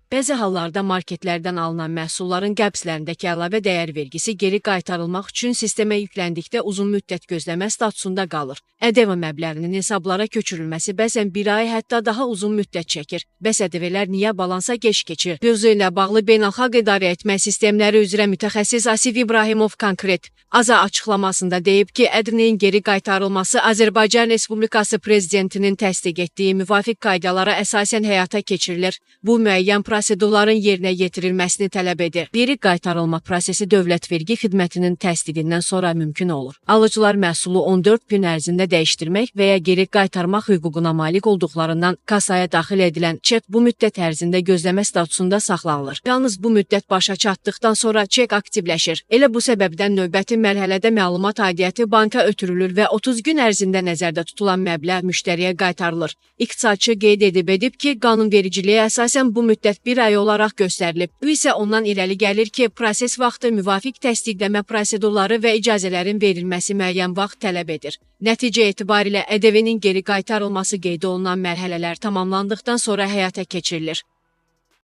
Bəzi hallarda marketlərdən alınan məhsulların qəbzlərindəki əlavə dəyər vergisi geri qaytarılmaq üçün sistemə yükləndikdə uzun müddət gözləmə statusunda qalır. ƏDV məbləğinin hesablara köçürülməsi bəzən bir ay, hətta daha uzun müddət çəkir. Bəs ƏDV-lər niyə balansa gec keçir? Mövzu ilə bağlı beynəlxalq idarə etmə sistemləri üzrə mütəxəssis Asif İbrahimov konkret AZA açıqlamasında deyib ki, ƏDV-nin geri qaytarılması Azərbaycan Respublikası Prezidentinin təsdiq etdiyi müvafiq qaydalara əsasən həyata keçirilir. Bu müəyyən prosedurların yerinə yetirilməsini tələb edir. Geri qaytarılma prosesi Dövlət Vergi Xidmətinin təsdiqindən sonra mümkün olur. Alıcılar məhsulu 14 gün ərzində dəyişdirmək və ya geri qaytarmaq hüququna malik olduqlarından kasaya daxil edilən çek bu müddət ərzində gözləmə statusunda saxlanılır. Yalnız bu müddət başa çatdıqdan sonra çek aktivləşir. Elə bu səbəbdən növbəti mərhələdə məlumat aidiyyəti banka ötürülür və 30 gün ərzində nəzərdə tutulan məbləğ müştəriyə qaytarılır. İqtisadçı qeyd edib ki, qanunvericiliyə əsasən bu müddət bir ay olaraq göstərilib. Bu isə ondan irəli gəlir ki, proses vaxtı müvafiq təsdiqləmə prosedurları və icazələrin verilməsi müəyyən vaxt tələb edir. Nəticə etibarilə ƏDV-nin geri qaytarılması qeyd olunan mərhələlər tamamlandıqdan sonra həyata keçirilir.